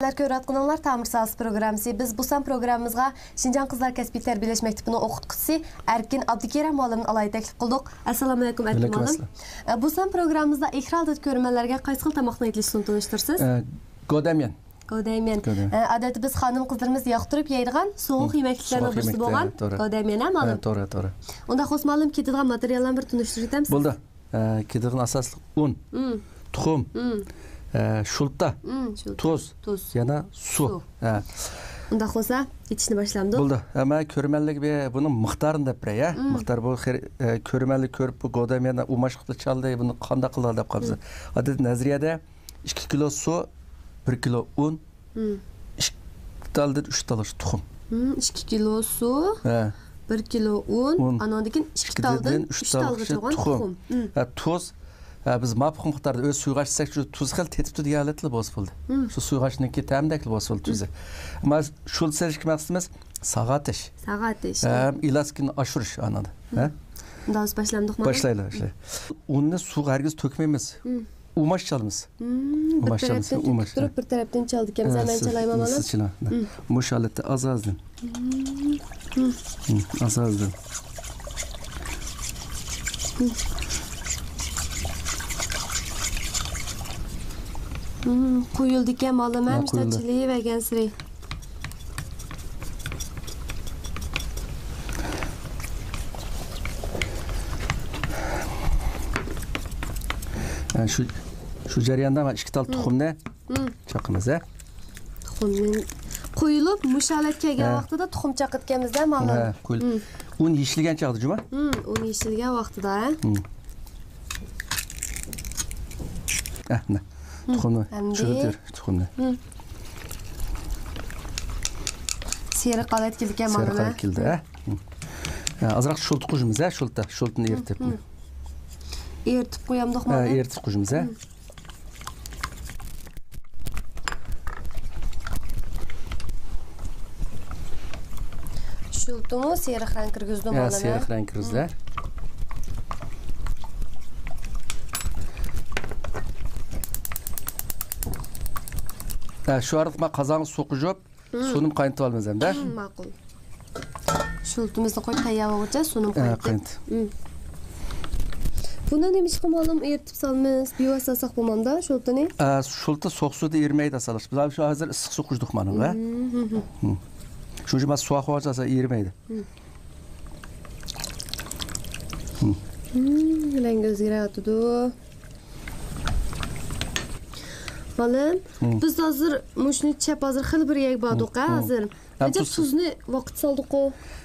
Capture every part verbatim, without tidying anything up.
سىلەر كۆرۈۋاتقىنىڭلار تامىر ساھەسى پروگراممىسى. بىز بۇسان پروگراممىمىزغا شىنجاڭ قىزلار كەسپىي تەربىيەلەش مەكتىپىنىڭ ئوقۇتقۇچىسى ئەركىن ئابدۇكېرەم مۇئەللىمنى ئالاھىدە تەكلىپ قىلدۇق. ئەسسالامۇئەلەيكۇم، ئەركىن مۇئەللىم. ئە، بۇسان پروگراممىمىزدا ئېكران ئالدىدا كۆرۈرمەنلەرگە قايسى خىل تاماقنىڭ ئېتىلىشىنى تونۇشتۇرىسىز؟ ئە، گودەميەن. گودەميەن. گودەميەن. ئە، ئادەتتە بىز خانىم قىزلىرىمىز ياقتۇرۇپ يەيدىغان سوغۇق يېمەكلىكلەرنىڭ بىرسى بولغان گودەميەن، ھە، مۇئەللىم؟ ھە، توغرا، توغرا. ئۇنداق بولسا مۇئەللىم، كېتىدىغان ماتېرىياللارنى بىر تونۇشتۇرۇپ ئۆتەمسىز؟ بولدى. ئە، كېتىدىغان ئاساسلىق ئۇن، تۇخۇم، ئە، شۇلتا، تۇز، تۇز، يەنە سۇ. سۇ. ھە. ئۇنداق بولسا، ئېتىشنى باشلامدۇق؟ بولدى. ھە، مەن كۆرۈرمەنلەرگە بىر بۇنىڭ مىقدارىنى دەپ بېرەي، ھە؟ مىقدار بۇ خېرى-، ئە، كۆرۈرمەنلەر كۆرۈپ، بۇ گودەميەننى ئۇماش قىلىپ چالدى، بۇنى قانداق قىلىدۇ دەپ قالىمىز. ئادەتتە نەزەرىيەدە ئىككى كىلو سۇ، بىر كىلو ئۇن، ئىككى تالدىن ئۈچ تالغىچە تۇخۇم. ئىككى كىلو سۇ، ھە، بىر كىلو ئۇن، ئۇن، ئانىڭدىن كېيىن ئىككى تالدىن ئۈچ تالغىچە بولغان تۇخۇم. ھە، تۇز. ھە، بىز ماپۇق مىقداردا ئۆز سۇيغاچ دېسەك، شۇ تۇز خېلى تېتىپتۇ دېگەن ھالەتلا بولسا بولدى. شۇ سۇيغاچنىڭكى تەمىدەكلا بولسا بولدى تۇزى. ئەمما شۇ سېلىشقا مەقسىتىمىز ساغاتىش. ساغاتىش. ھەم ئېلاستىكىنى ئاشۇرۇش ئانىدا. ھە؟ ئۇنداق بولسا باشلامدۇق مانا. باشلايلى، باشلايلى. ئۇننى سۇغا ھەرگىز تۆكمەيمىز. ئۇماش چالىمىز. بىر تەرەپتىن تۆكۈپ تۇرۇپ، بىر تەرەپتىن چالىدىكەنمىز. ھە، مەن چالايمەن مانا. سىز چالاڭ. مۇشۇ ھالەتتە ئاز-ئازدىن. ئاز-ئازدىن. قۇيۇلدىكەن مانا، مەن چىلىۋەرگەنسېرى. ھە، شۇ، شۇ جەرياندا مانا ئىككى تال تۇخۇمنى چاقىمىز، ھە؟ تۇخۇمنى قويۇلۇپ، مۇشۇ ھالەتكە كەلگەن ۋاقتىدا تۇخۇم چاقىدىكەنمىز-دە، مانا. ھە، قويۇلۇپ. ئۇن يېشىلگەن چاغدا جۇما؟ ئۇن يېشىلگەن ۋاقتىدا، ھە؟ ھە، مانا. تۇخۇمنى چۈشۈرۈپ بېرىڭ، تۇخۇمنى. سېرىق ھالەتكە كېلىدىكەن، مانا. سېرىق ھالەتكە كېلىدۇ، ھە؟ ھە، ئازراق شۇلتا قوشىمىز، ھە، شۇلتا، شۇلتىنى ئېرىتىپ. ئېرىتىپ قويامدۇق، ھە، مانا. ئېرىتىپ قوشىمىز، ھە. شۇلتىمۇ سېرىق رەڭ كىرگۈزىدۇ، ھە، مانا. سېرىق رەڭ كىرگۈزىدۇ، ھە. ھە، شۇ ئارىلىقتا مەن قازانغا سۇ قۇيۇپ، سۇنىمۇ قاينىتىۋالىمىز ئەمدى. ماقۇل. شۇلتىمىزنى قويۇپ تەييار بولغۇچە سۇنىمۇ قاينىتىپ. بۇنى نېمىشقا مۇئەللىم ئېرىتىپ سالىمىز؟ بىۋاسىتە سالساق بولمامدا شۇلتىنى؟ ئە، شۇلتا سوغۇق سۇدا ئېرىمەيدۇ ئاساسلىق. بىز شۇ ھازىر ئىسسىق سۇ قۇيدۇق مانىڭغا. شۇنىڭ ئۈچۈن مانا سۇ قويغاچ ئاساسلىق ئېرىمەيدۇ. رەڭگى ئۆزگىرىۋاتىدۇ. مۇئەللىم، بىز ھازىر مۇشۇنى چەپ ھازىر خېلى بىر يەرگە باردۇق، ھە، ھازىر. ئەمدى تۇزنى ۋاقىت سالدۇققۇ.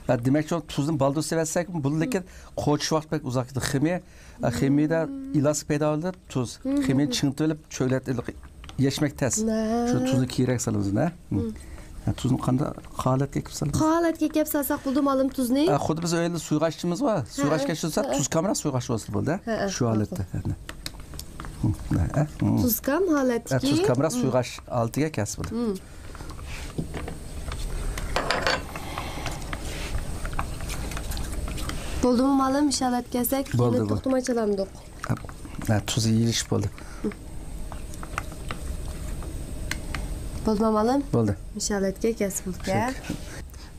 ھە، دېمەكچى، تۇزنى بالدۇر سېلىۋەتسەك، بۇ لېكىن قوچۇش ۋاقتى بەك ئۇزاق كېتىدۇ. خىمىيە، خىمىيەدە ئېلاستىك پەيدا بولۇپ، تۇز. خىمىيەنى چىڭىتىۋېلىپ، چۆگىلەپ يەشمەك تەس. شۇ تۇزنى كېيىنرەك سالىمىز، ھە؟ ھە، تۇزنى قانداق، قايسى ھالەتكە ئېلىپ سالىمىز؟ قايسى ھالەتكە ئېلىپ سالساق بولىدۇ، مۇئەللىم، تۇزنى؟ ھە، خۇددى بىز ئۆيدە سۇيغاچ ئىچىمىز بار. سۇيغاچ ئىچىۋالسا، تۇزكامراق سۇيغاچ بولسا بولىدۇ، ھە؟ شۇ ھالەتتە. تۇزكام ھالەتتىكى. ھە، تۇزكامراق سۇيغاچ ھالىتىگە كەلسە بولىدۇ. بولدىمۇ، مۇئەللىم؟ ئىشارەت كەلسەك، بولدى، بولدى. توختىماي چالامدۇق؟ ھە، تۇزى يېلىشىپ بولدى. بولدىمۇ، مۇئەللىم؟ بولدى. ئىشارەتكە كەلسە بولدى.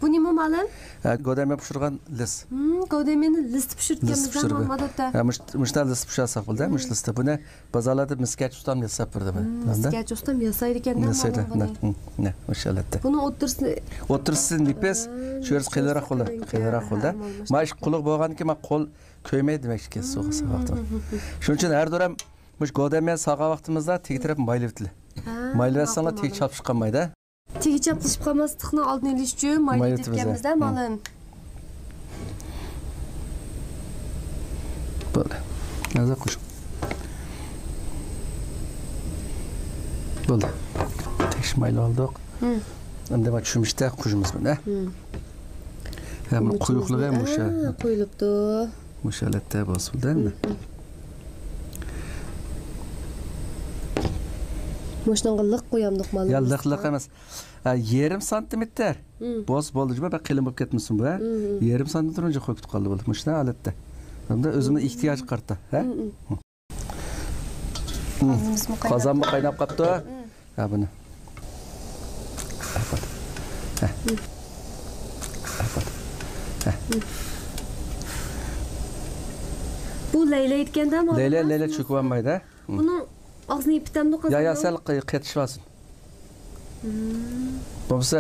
بۇ نېمە، مۇئەللىم؟ ھە، گودەميەن پىشۇرغان لىس. گودەميەننى لىستە پىشۇرتكەنمىز، مۇشۇنداق لىستە پىشۇرساق بولدى، مۇشۇ لىستە بۇنى. بازارلاردا مىسكەچ ئۇستام ياساپ بېرىدۇ بۇنى. مىسكەچ ئۇستام ياسايدىكەن-دە، ياسايدۇ. مانا بۇنى. مۇشۇ ھالەتتە. بۇنىڭ ئوتتۇرىسى، ئوتتۇرىسى نېپىز، شۇ يەرسى قېلىنراق بولىدۇ، قېلىنراق بولىدۇ. مانا ئىش قۇلۇق بولغاندىكىن مانا قول كۆيمەيدۇ دېمەكچىكى سۇغا ساۋاقتا. شۇنىڭ ئۈچۈن ھەر دائىم مۇشۇ گودەميەن سالغان ۋاقتىمىزدا تېگى تەرەپ مايلىۋېتىلى. مايلىۋەتسەڭلار تېگى چاپلىشىپ قالمايدۇ. تېگى چاپلىشىپ قالماسلىقنىڭ ئالدىنى ئېلىش ئۈچۈن مايلىۋېتىپتىكەنمىز-دە، مۇئەللىم. بولدى. ھازىر قوشۇڭ. بولدى. تەكشى مايلىۋالدۇق. ئەمدى مانا چۆمۈچتە قوشىمىز بۇنى. ھە، بۇنى قويۇقلۇقى مۇشۇ. قويۇلۇپتۇ. مۇشۇ ھالەتتە بولسا بولدى ئەمدى. مۇشۇنىڭغا لىق قويامدۇق، مۇئەللىم؟ يا، لىق، لىق ئەمەس. ھە، يېرىم سانتىمېتىر. بولسا بولدى، جۇمۇ، بەك قېلىن بولۇپ كەتمىسۇن بۇ، ھە؟ يېرىم سانتىمېتىر ئۈنچە قويۇپ كېتىپ قالدى بولدى. مۇشۇنداق ھالەتتە. ھەمدە ئۆزىمىزنىڭ ئېھتىياجىغا قارىتا، ھە؟ قازانمۇ قايناپ قاپتۇ. ھە، بۇنى. بۇ لەيلەيدىكەن-دە، مانا. لەيلە، لەيلە چۆكۈۋالمايدۇ. بۇنىڭ ئاغزىنى يېپىتەمدۇ يا، يا، قازاننىڭ؟ سەل قى-، قېتىشىۋالسۇن. بولمىسا،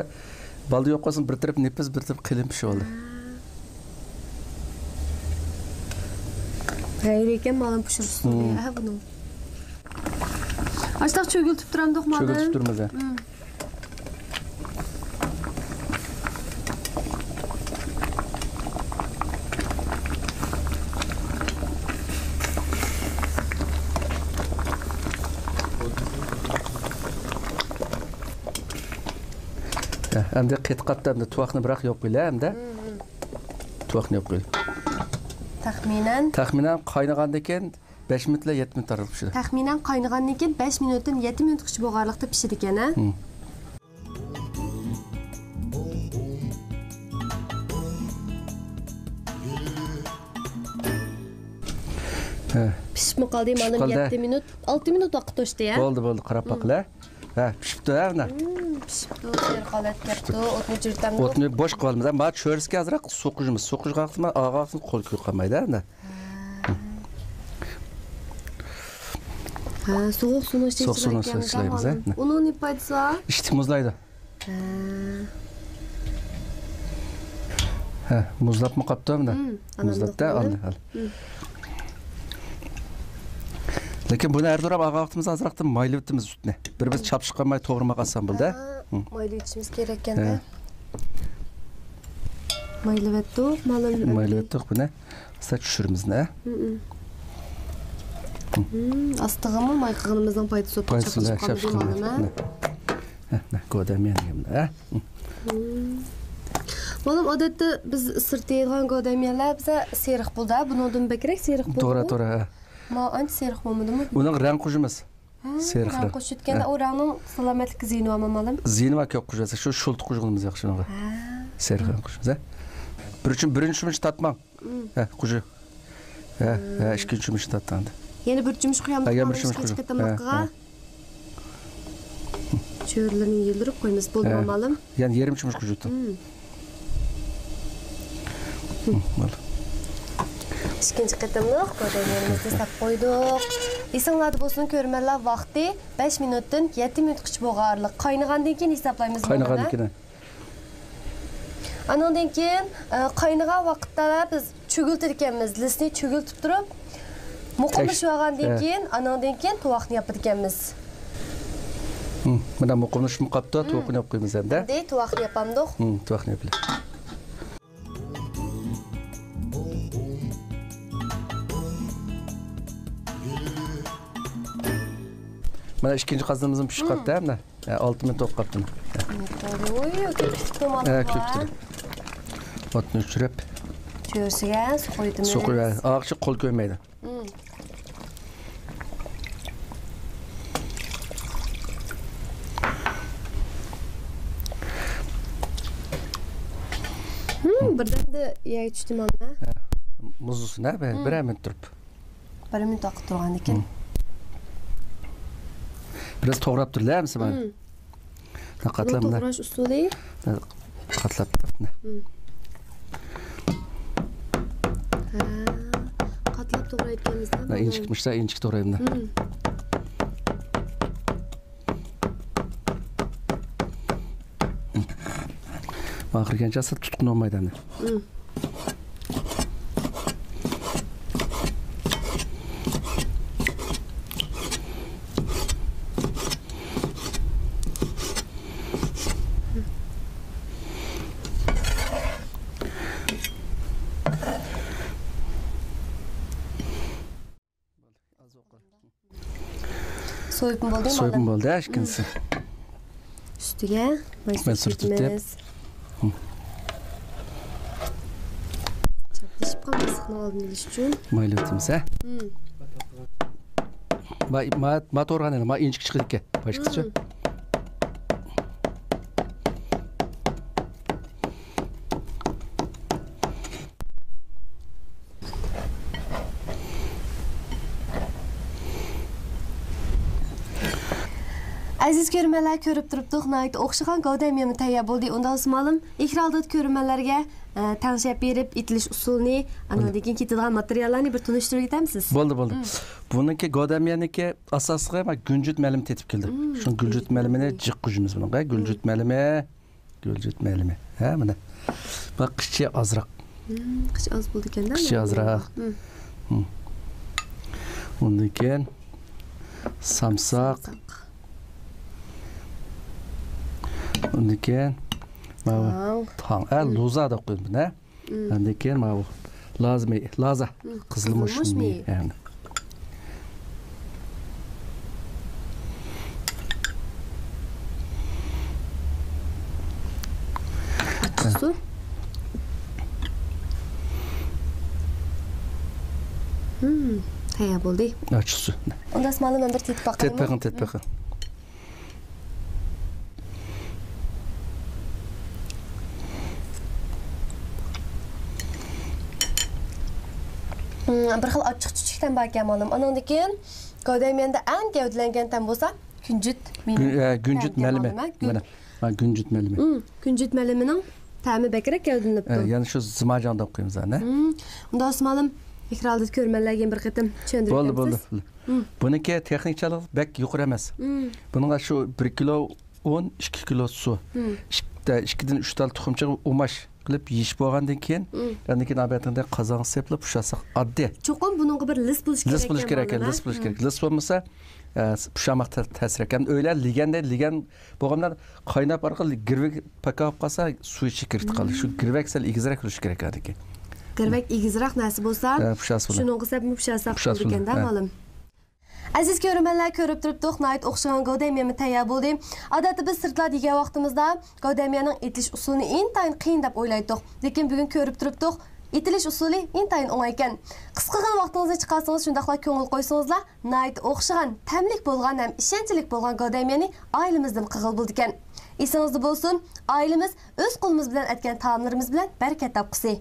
بالدۇر يوق بولسۇن، بىر تەرەپ نېپىز، بىر تەرەپ قېلىن پىشىۋالىدۇ. غەيرىي ئىكەن، مالىم پىشۇرۇش ئۇسۇلى، ھە، بۇنىڭ. ئاشتاق چۆگۈلتۈپ تۇرامدۇق، مالىم؟ چۆگۈلتۈپ تۇرىمىز، ھە. ھە، ئەمدى قېتىقاتتا ئەمدى تۇۋاقنى بىراق يوق قىل، ھە، ئەمدى. تۇۋاقنى يوق قىل. تەخمىنەن؟ تەخمىنەن قاينىغاندىن كېيىن بەش مىنۇت بىلەن يەتتە مىنۇت ئارىلىق پىشىدۇ. تەخمىنەن قاينىغاندىن كېيىن بەش مىنۇتتىن يەتتە مىنۇتقىچە بولغانلىقتا پىشىدىكەن، ھە؟ ھە. پىشىپمۇ قالدى، مانا، يەتتە مىنۇت، ئالتە مىنۇت ۋاقىت توشتى، ھە؟ بولدى، بولدى، قاراپ باقىلى. ھە، پىشىپتۇ، ھە، مانا. پىشىپتۇ، سېرىق ھالەتكە كەپتۇ. ئوتنى ئۆچۈرتەمدۇ؟ ئوتنى بوش قىلىۋالىمىز. ھە، مانا چۆرىسىگە ئازراق سۇ قۇيىمىز. سۇ قۇيغان ۋاقتىدا ئاغا سۇ قول كۆيۈپ قالمايدۇ، ھە، مانا. ھە، سوغۇق سۇنىڭ ئىچىگە سوغۇق سۇنىڭ ئىچىگە سىلايمىز، ھە. ئۇنىڭ نېمە پايدىسى بار؟ ئىشتىك مۇزلايدۇ. ھە. ھە، مۇزلاپمۇ قاپتۇ، مانا. مۇزلاپتۇ، ئالدى، ئالدى. لېكىن بۇنى ھەر دوراپ ئالغان ۋاقتىمىزدا ئازراقتىن مايلىۋېتىمىز سۈتنى. بىر بىز چاپچىق قىلماي توغرىماق ئاسان بولدى. ھە، مايلىۋېتىشىمىز كېرەككەن-دە. مايلىۋەتتۇق، مانا. مايلىۋەتتۇق بۇنى. ئاستا چۈشۈرىمىز، نە؟ ئاستىغىمۇ ماي قىلغىنىمىزنىڭ پايدىسى بولۇپ چاپلىشىپ قالمىدى، مانا. ھە، نە، گۆدەميەن دېگەن، ھە؟ مانا، ئادەتتە بىز سىرتتا يەيدىغان گۆدەميەنلەر بىزە سېرىق بولىدۇ، بۇنىڭدىن بەكرەك سېرىق بولىدۇ. توغرا، توغرا، ھە. ما ئانچە سېرىق بولمىدىمۇ؟ ئۇنىڭ رەڭ قوشىمىز. ھە، سېرىق رەڭ قوشۇۋەتكەندە ئۇ رەڭنىڭ سالامەتلىككە زىيىنى بارمۇ، مالىم؟ زىيىنى بار، كۆپ قوشۇۋەتسە، شۇ شۇلتا قوشقىنىمىز ياخشى ئۇنىڭغا. ھە. سېرىق رەڭ قوشىمىز، ھە. بىر چۈم-، بىرىنچى چۈمۈچ تارتماڭ. ھە، قوشۇ. ھە، ھە، ئىككىنچى چۈمۈچنى تارتتىڭ ئەمدى. يەنە بىر چۈمۈچ قويامدۇ، ھە، يەنە بىر چۈمۈچ قوشۇڭ. ھە، ھە. چۆرىلىرىنى يىلدۇرۇپ قويىمىز، بولدىمۇ، مالىم؟ يەنە يېرىم چۈمۈچ قوشۇۋېتىڭ. بولدى. ئىككىنچى قېتىملىق گۆدەميەنلىرىمىزنى ساپ قويدۇق. ئېسىڭلاردا بولسۇن، كۆرۈرمەنلەر، ۋاقتى بەش مىنۇتتىن يەتتە مىنۇتقىچە بولغان ئارىلىق. قاينىغاندىن كېيىن ھېسابلايمىز. قاينىغاندىن كېيىن. ئانىڭدىن كېيىن، ئە، قاينىغان ۋاقىتتا بىز چۆگۈلتىدىكەنمىز. لىسنى چۆگۈلتۈپ تۇرۇپ، مۇقىملىشىۋالغاندىن كېيىن، ئانىڭدىن كېيىن تۇۋاقنى ياپىدىكەنمىز. مانا مۇقىملىشىپمۇ قاپتۇ، تۇۋىقىنى ياپقىيمىز ئەمدى. ئەمدى تۇۋاقنى ياپامدۇق؟ تۇۋاقنى ياپىلى. مانا ئىككىنچى قازىنىمىزمۇ پىشىپ قاپتۇ، مانا. ئالتە مىنۇت بولۇپ قاپتۇ. ھە، كۆپتۈر. ئوتنى ئۆچۈرۈپ. سۇ قۇيىمىز. سۇ قۇيۇپ، ئاغىچى قول كۆيمەيدۇ. بىردەمدە يەگە چۈشتى مانا. مۇزلىسۇن، ھە، بىرەر مىنۇت تۇرۇپ. بىر مىنۇت ۋاقىت تۇرغاندىكىن. بىراز توغراپ تۇرلا، ھەممىسى بار. قاتلاپ مۇنداق. توغراش ئۇسۇلى. قاتلاپ تۇرۇپ. ھە، قاتلاپ توغرايدىكەنمىز-دە. ئىنچىكە، مۇشۇنداق ئىنچىكە توغرايمەن. ئاخىرى كەلگەنچە تۇتقىنى بولمايدۇ ئەمدى. سويۇپمۇ بولدى، سويۇپمۇ بولدى، ھە، ئىككىنچىسى. ئۈستىگە ماي سۈرتۈپ. چاپلىشىپ قالماسلىقنىڭ ئالدىنى ئېلىش ئۈچۈن. مايلىۋېتىمىز، ھە؟ ما، ما، ما تورغان ئەمدى، ما ئىنچىكە چىقىدىكەن، باشقىچە. ئەزىز كۆرۈرمەنلەر، كۆرۈپ تۇرۇپتۇق، ناھايىتى ئوخشىغان گەۋدە ھەميانى تەييار بولدى. ئۇنداق بولسا مالىم، ئېكران ئالدىدىكى كۆرۈرمەنلەرگە، ئە، تەڭشەپ بېرىپ، ئېتىلىش ئۇسۇلىنى، ئاندىن كېيىن كېتىدىغان ماتېرىياللارنى بىر تونۇشتۇرۇپ ئۆتەمسىز؟ بولدى، بولدى. بۇنىڭكى گەۋدە ھەميانىكى ئاساسلىقى، ما، گۈنجۈت مەلىمى تېتىپ كەلدى. شۇ گۈنجۈت مەلىمىنى جىق قويىمىز بۇنىڭغا. گۈنجۈت مەلىمى. گۈلجۈت مەلىمى. ھە، مانا. بۇ قىچى ئازراق. قىچى ئاز بولىدىكەن-دە. قىچى ئازراق. ئۇندىن كېيىن سامساق. ئۇندىن كېيىن ماۋۇ تاڭ. تاڭ. ھە، لوزا دەپ قويدۇم بۇنى. ئاندىن كېيىن ماۋۇ لازا مېيى، لازا. قىزىلمۇچ مېيى. يەنى. ئاچچىقسۇ. تەييار بولدى. ئاچچىقسۇ. ئۇندا ئاسمانلىق مەن بىر تېتىپ باقايمۇ؟ تېتىپ بېقىڭ، تېتىپ بېقىڭ. بىر خىل ئاچچىق چۈچۈك تەم باركەن مالىم. ئانىڭدىن كېيىن گەۋدە ھەمياندا ئەڭ گەۋدىلەنگەن تەم بولسا گۈنجۈت مېيى. گۈنجۈت مەلىمى. مانا، گۈنجۈت مەلىمىنىڭ تەمى بەك بەكرەك گەۋدىلىنىپتۇ. يەنە شۇ زىماجاڭ دەپ قويىمىز ھە. ئۇنداق بولسا مالىم، ئېكران ئالدىدىكى كۆرۈرمەنلەرگە يەنە بىر قېتىم چۈشەندۈرۈپ بولدى، بولدى. بۇنىڭكى تېخنىكىچىلىق بەك يۇقىرى ئەمەس. بۇنىڭغا شۇ بىر كىلو ئۇن، ئىككى كىلو سۇ، ئىككىدىن ئۈچ تال تۇخۇمچىغا ئۇماش قىلىپ يېيىش بولغاندىن كېيىن، ئاندىن كېيىن ئەلۋەتتە قازانغا سېپىپ ئۇشلاتساق ئاددىي. چوقۇم بۇنىڭغا بىر لىس بولۇش كېرەك. لىس بولۇش كېرەك، لىس بولۇش كېرەك. لىس بولمىسا، ئە، ئۇشلاتماق تەسرەك. ئەمدى ئۆيلەر لېگەندە لېگەن بولغانلار قايناپ ئارقىلىق گىرۋەك پاكاپ قالسا، سۇ ئىچى كىرىپ قالىدۇ. شۇ گىرۋەك سەل ئېگىزرەك بولۇشى كېرەك ئادىكى. گىرۋەك ئېگىزرەك نەرسە بولسا، شۇنىڭغا سەپ ئۇشلاتساق بولىدىكەن-دە، مالىم. ئەزىز كۆرۈرمەنلەر، كۆرۈپ تۇرۇپتۇق، ناھايىتى ئوخشىغان گەۋدە ھەميانى تەييار بولدى. ئادەتتە بىز سىرتلاردا يېگەن ۋاقتىمىزدا گەۋدە ھەميانىنىڭ ئېتىلىش ئۇسۇلىنى ئىنتايىن قىيىن دەپ ئويلايتتۇق. لېكىن بۈگۈن كۆرۈپ تۇرۇپتۇق، ئېتىلىش ئۇسۇلى ئىنتايىن ئوڭايكەن. قىسقىغىنە ۋاقتىڭىزنى چىقارسىڭىز، شۇنداقلا كۆڭۈل قويسىڭىزلا، ناھايىتى ئوخشىغان، تەملىك بولغان ھەم ئىشەنچلىك بولغان گەۋدە ھەميانى ئائىلىمىزدىن قىلغىلى بولىدىكەن. ئېسىڭىزدە بولسۇن، ئائىلىمىز ئۆز قولىمىز بىلەن ئەتكەن تائاملىرىمىز بىلەن بەرىكەت تاپقۇسى.